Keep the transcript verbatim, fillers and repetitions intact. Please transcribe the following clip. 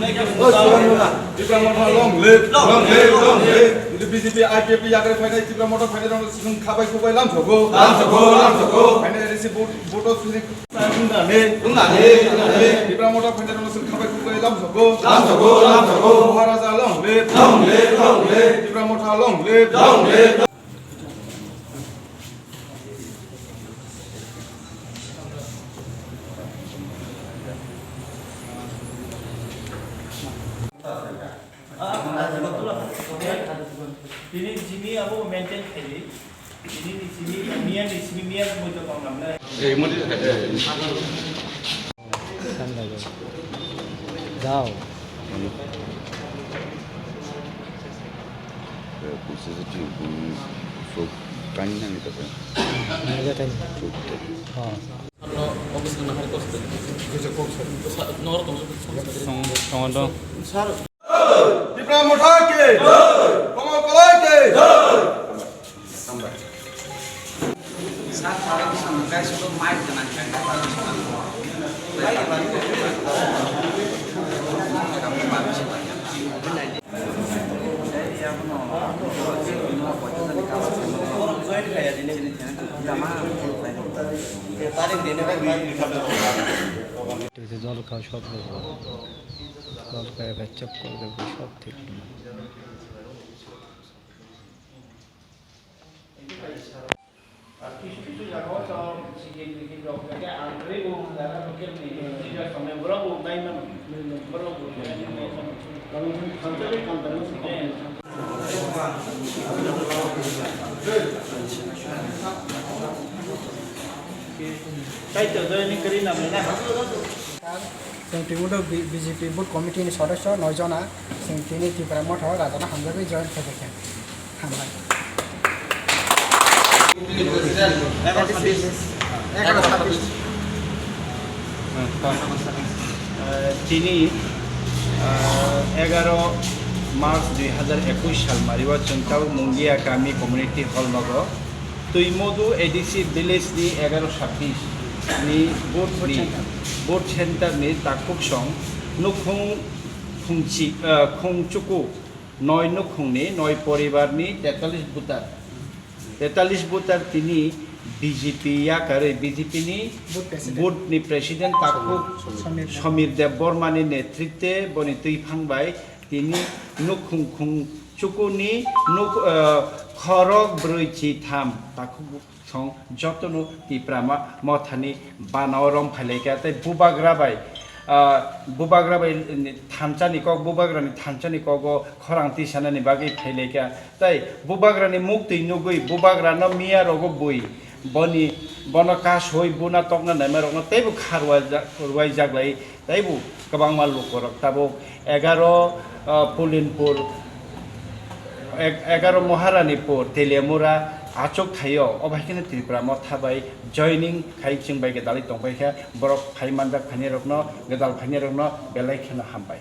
Tipra Motha long live, long live, long live. Jodi B J P, I P F T yakre phainai Tipra Motha phainai rok swng khabai khubai lamsogo, lamsogo, lamsogo. Phainai A D C vote, vote swng wngnani, wngnani, wngnani. Tipra Motha phainai rok swng khabai khubai lamsogo, lamsogo, lamsogo. Maharaja long live, long live, long live. Tipra Motha long live, long live. Tini simi abo maintain khaidi. Tini ni simi, miya ni simi, miya ni mojo kong namle. Jao. Busi se tu, sok kain nang ni kata. Naga kain. Sok te. Oh. Song, song dong. Tipra Motha ki! Komo Kolai ki! Jol kha sop rok. Jol kha eba chok kok de sop thik. Chwng twibo B J P Booth Committee ni sodosyo noi jona, chwng tini Tipra Motha o rajano hamjagwi join khaikha khe. Hambai. Tini, ah, egaro March dui hazar ekush sal mario chwng tabuk Mungia kami community hall nogo Twimodu A D C village ni egaro sabbish ni booth ni, booth center ni takhuk song nukhung khungchi, ah, khungchuku noi nukhung ni noi poribar ni tetalis voter. Tetalis voter tini B J P yakarwi B J P ni booth ni president takhuk Samir Debbarma ni netritwe boni twiphang bai tini nukhung khungchuku ni nuk, ah, khorok brwi chi tham takhuk song jotono Tipra ma-, Mothani banao rom phailaikha tei bubagra bai, ah, bubagra bai thansa ni kok, bubagra ni thansa ni kogo khorang tisanani bagwi phailaikha tei bubagra ni muktwi nugwi bubagra no miya rogo bui boni, bono kasoi buna tokna naima rokno teibo kha ruwaijak, ruwaijak lai. Taibo kwbangma lukurok tabuk egaro, ah, Pulinpur, eg-, egaro Maharanipur, Teliamura achuk thaio, obo hai kheno Tripura Motha bai joining khai chwng bai gwdalwi tongpai kha, borok phai manjak phainairokno, gwdal phainairokno belai kheno hambai.